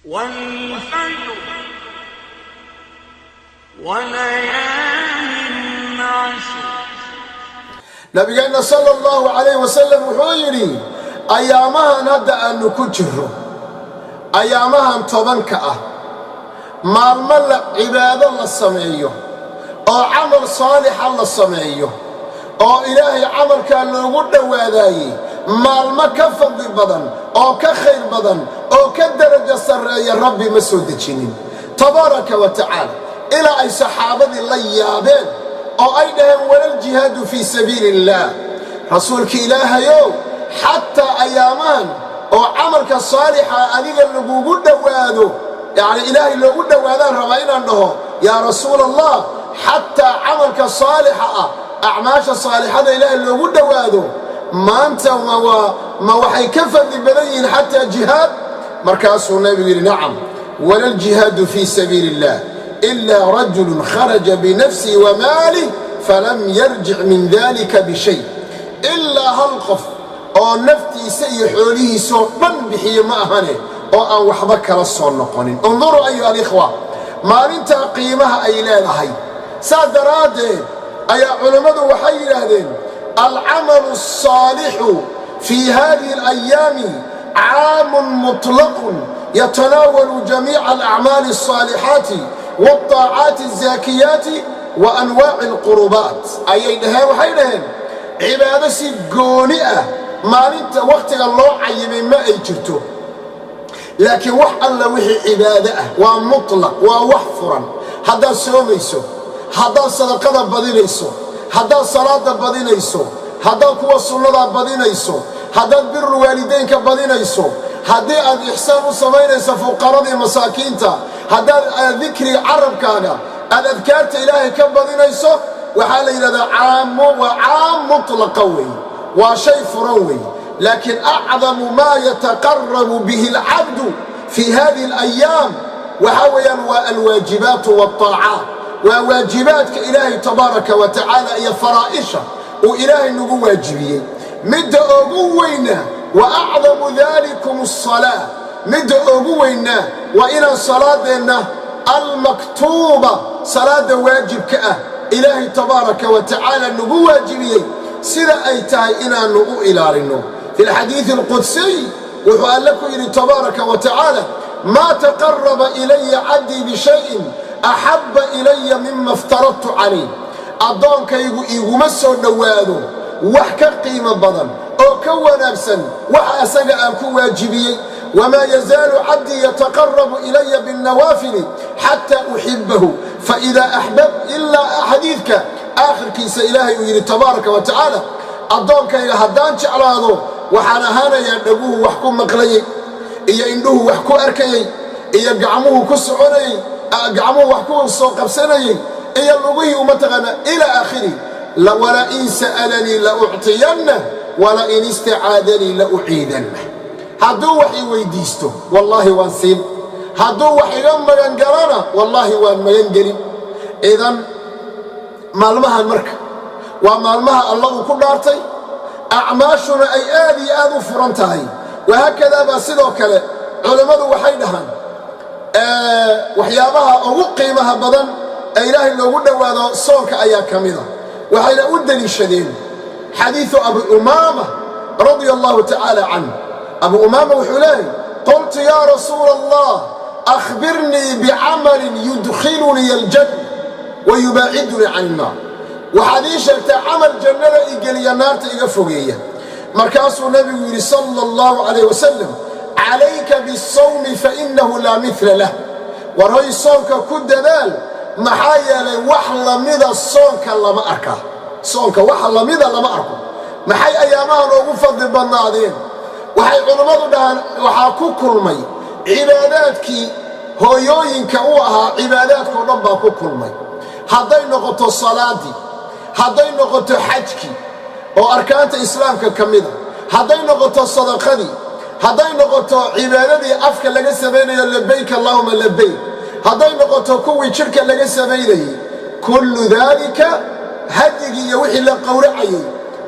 والفجر وليال عشر. Nabigeenna sala Allahu calayh wasalam wuxuu yidhi: ayaamahan hadda aannu ku jirro, ayaamahan 10-ka ah, maalmo la cibaado la sameeyo oo camal saalixa la sameeyo oo Ilaahay camalkaa loogu dhowaadaayey, maalmo ka fadli badan oo ka khayr badan oo ka darajo sarreeya Rabbi ma soo dejinin, tabaaraka wa tacaala. Ilaa ay saxaabadii la yaabeen oo ay dhaheen: "ولا الجهاد في سبيل الله, Rasuulka Ilaahayow? Xataa ayaamahan oo camalka saalixa adiga lagugu dhowaado, yacni Ilaahay loogu dhowaadaan rabaa inaan dhaho, yaa Rasuul Allah, xataa camalka saalixa ah, acmaasha saalixada Ilaahay loogu dhowaado, maanta ma waxay ka fadli badan yihiin xataa jihaad?" Markaasuu Nabigu yidhi: "نعم, ولا الجهاد في سبيل الله إلا رجل خرج بنفسه وماله فلم يرجع من ذلك بشيء." Ilaa hal qof oo naftiisa iyo xoolihiisoo dhan bixiye ma ahane, oo aan waxba kala soo noqonin. انظروا أيها الإخوة, maalintaa qiimaha ay leedahay. Saas daraaddeed ayaa culammadu waxay yidhaahdeen: العمل الصالح في هذه الأيام عام مطلق يتناول جميع الأعمال الصالحات والطاعات الزاكيات وأنواع القربات, ayay dhaheen. Waxay dhaheen cibaado si gooni ah maalinta wakhtiga loo cayimay ma ay jirto, laakiin wax alla wixii cibaado ah waa mutlaq, waa wax furan. Haddaad soomayso, haddaad sadaqada badinayso, haddaad salaada badinayso, haddaad kuwa sunnadaa badinayso, haddaad birul waalideynka badinayso, haddii aad ixsaan u samaynayso fuqaradii masaakiinta, haddaad dikriga carabkaaga aad adkaarta Ilaahay ka badinayso, waxaa la yidhahdaa caamu, waa caam mutlaqa weeye, waa shay furan weeye. Laakiin أعظم ما يتقرب به العبد في هذه الأيام waxaa weeyaan waa alwaajibaatu walطaacaat, waa waajibaadka Ilaahay tabaaraka wa tacaala iyo faraa'isha uu Ilaahay nagu waajibiyey. Midda ugu weyna, وأعظم ذلكم الصلاة, midda ugu weynna waa inaan salaadeenna almaktuuba, salaadda waajibka ah, Ilaahay tabaaraka wa tacaala nagu waajibiyey, sida ay tahay inaannu u ilaalinno. في الحديث القدسي wuxuu Alle ku yidhi tabaaraka wa tacaala: "ما تقرب إلي عبدي بشيء أحب إلي مما افترضت عليه." Addoonkaygu iiguma soo dhowaado wax ka qiimo badan oo ka wanaagsan waxa asaga aan ku waajibiyey. "وما يزال عبدي يتقرب إلي بالنوافل حتى أحبه فإذا أحببته." Ilaa xadiidka aakhirkiisa Ilaahay uu yidhi tabaaraka wa tacaala: "Addoonkayga haddaan jeclaado, waxaan ahaanayaa dhaguhu wax ku maqlayey iyo indhuhu wax ku arkayey iyo gacmuhu ku soconayey, gacmuhu wax ku soo qabsanayey iyo lugihii uma taqaana," إلى آخره. "ولئن سألني لأعطينه ولئن استعاذني لأعيذنه." Hadduu wax i weyddiisto, wallaahi waan siin. Hadduu wax iga magangalana, wallaahi waan magangelin. Idan maalmahan marka waa maalmaha Alla uu ku dhaartay, acmaashuna ay aad iyo aad u furan tahay. Wahaakadaa baa sidoo kale culammadu waxay dhahaan waxyaabaha ugu qiimaha badan ee Ilaahay loogu dhowaado soonka ayaa ka mida. Waxayna u deliishadeen xadiidu Abi Umaama رضي الله تعالى عنه. Abu Umaama wuxuu leeyahy: "قلت يا رسول الله، أخبرني بعمل يدخلني الجنة ويباعدني عن النار." Waxaad ii sheegtaa camal jannada i geliya, naarta iga fogeeya. Markaasuu Nabigu yidhi صلى الله عليه وسلم: "عليك بالصوم فإنه لا مثل له." War hoy, soonka ku dadaal, maxaa yeelay wax lamida soonka lama arkaa, soonka wax lamida lama arko. Maxay ayaamahan ugu fadli badnaadeen? Waxay culummadu dhahaan waxaa ku kulmay cibaadaadkii hooyooyinka u ahaa, cibaadaadkao dhan baa ku kulmay. Hadday noqoto salaaddii, hadday noqoto xajkii oo arkaanta Islaamka ka mida, hadday noqoto sadaqadii, hadday noqoto cibaadadii afka laga samaynayo, لبيك اللهم لبيك, hadday noqoto kuwii jidhka laga samaynayey, كل ذلك, hadyigii iyo wixii la qowracayey,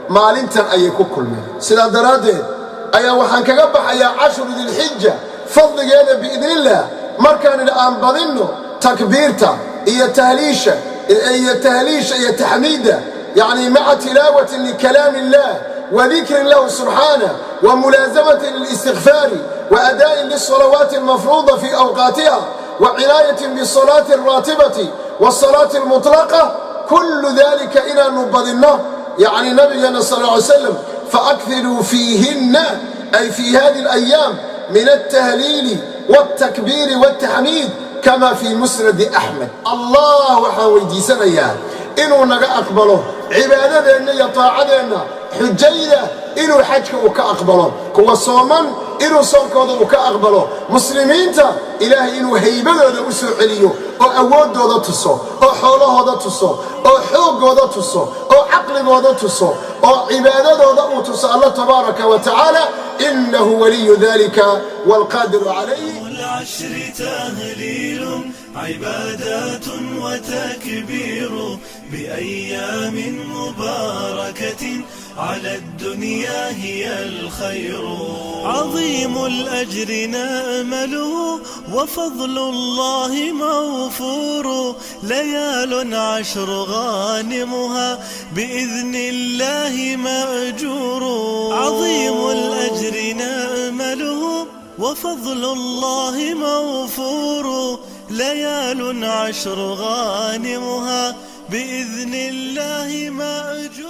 maalintan ayay ku kulmeen. Sidaa daraaddeed ayaa waxaan kaga baxayaa عشر ذي الحجة. Fadligeeda biidnillaah markaan idhi aan badinno takbiirta iyo tahliisha iyo tahliisha iyo taxmiidda, yacni maca tilaawatin likalaami illah وذكر له سبحانه وملازمة للاستغفار وأداء للصلوات المفروضة في أوقاتها وعناية بالصلاة الراتبة والصلاة المطلقة، كل ذلك إلى نبضنا. يعني نبينا صلى الله عليه وسلم: فأكثروا فيهن، أي في هذه الأيام، من التهليل والتكبير والتحميد، كما في مسند أحمد. Allah waxaan weydiisanayaa inuu naga aqbalo cibaadadeenna iyo taacadeenna, xujayda inuu xajka uu ka aqbalo, kuwa sooman inuu soonkooda uu ka aqbalo, muslimiinta Ilaahay inuu haybadooda u soo celiyo oo awooddooda tuso oo xoolahooda tuso oo xooggooda tuso oo caqligooda tuso oo cibaadadooda uu tuso Allah tabaaraka wa tacaala. إنه ولي ذلك والقادر عليه. العشر تهليل، عبادات وتكبير، بأيام مباركة على الدنيا هي الخير. عظيم الأجر نأمله وفضل الله موفور. ليال عشر غانمها بإذن الله مأجور. عظيم الأجر نأمله وفضل الله موفور. ليال عشر غانمها بإذن الله مأجور.